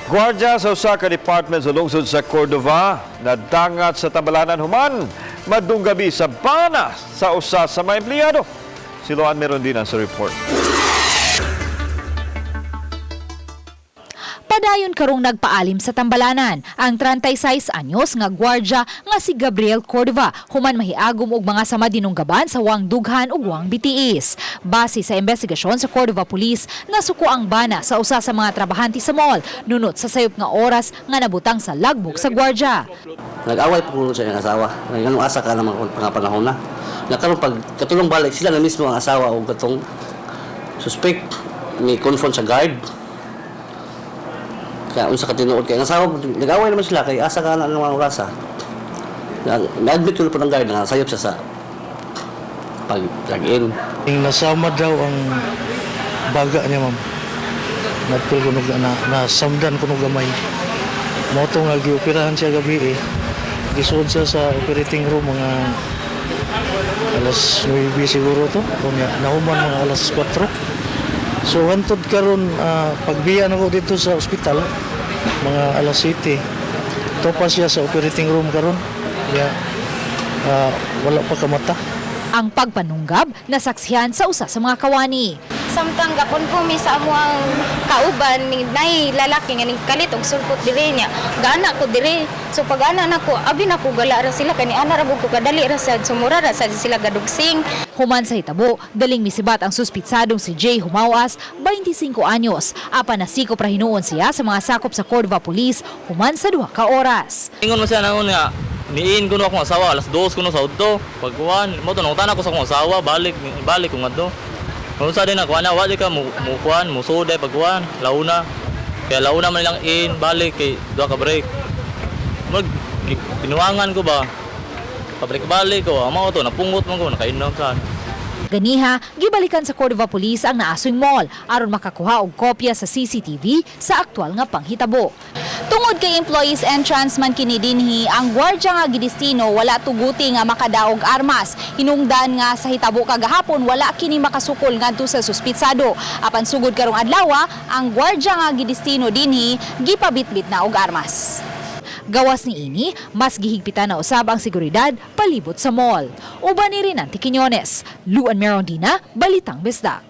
Gwardiya sa usa ka department sa lungsod sa Cordova nadangat sa tambalanan human madunggabi sa bana sa usa sa mga empleyado. Si Loan Merondina sa report. Padayon karong nagpaalim sa tambalanan ang 36 anyos nga gwardya nga si Gabriel Cordova human mahiagom og mga sama dinunggaban sa Wang Dughan ug Wang Bitiis. Base sa investigasyon sa Cordova Police, nasuko ang bana sa usa sa mga trabahante sa mall nunot sa sayop nga oras nga nabutang sa lagbok sa gwardya. Nag-away po kuno sa iyang asawa. Nganong asa ka naman kung mga panahon na. Nakaroon pag katulong balik sila na mismo ang asawa o katong suspect ni confront sa guard. Kaya unsa ka tinuod kay ang asawa, nag-away naman sila kay asa ka na ng mga orasa. Na-admit ko na po ng guard na sayop siya sa pag drag in. Yung nasama daw ang baga niya, ma'am. Napil ko na, nasamdan ko nog gamay. Mao to nga gioperahan siya gabi eh. Gisuod siya sa operating room mga alas 9 siguro to. Kunya nahuman mga alas 4. So hantod karon pagbiya nako dito sa ospital mga alas 7. Topa siya sa operating room karon. Ya, wala pa kamata. Ang pagpanunggab nasaksihan sa usa sa mga kawani. Samtang gakonfirm mi sa amo ang kauban ni nay lalaki nga ning kalit og sulpot dire niya. Gaana ko dire. So pag ana nako, abi nako gala ra sila kani ana ra gud ko kadali ra sad sumura ra sad sila gadugsing. Human sa hitabo, daling misibat ang suspitsadong si Jay Humawas, 25 anyos. Apan nasikop ra hinuon siya sa mga sakop sa Cordova Police human sa 2 ka oras. Ingon mo siya naon nga niin kuno akong asawa alas 2 kuno sa udto. Pagkuan mo to nangutana ko sa akong asawa, balik balik ko ngadto. Kung sa din ako ana wa di ka mo mo kuan mo suday pagkuan launa. Kaya launa man lang in balik kay duha ka break. Mag pinuangan ko ba? Pabalik-balik ko, amo to napungot man ko nakainom sa. Ganiha, gibalikan sa Cordova Police ang naasoy mall aron makakuha og kopya sa CCTV sa aktual nga panghitabo. Tungod kay employees entrance man kini dinhi, ang gwardiya nga gidestino wala tuguti nga makadaog armas. Hinungdan nga sa hitabo kagahapon wala kini makasukol ngadto sa suspitsado. Apan sugod karong adlaw, ang gwardiya nga gidestino dinhi gipabitbit na og armas. Gawas ni ini, mas gihigpitan na usab ang seguridad palibot sa mall. Uban ni Rinanti Quiñones, Luan Merondina, Balitang Bisdak.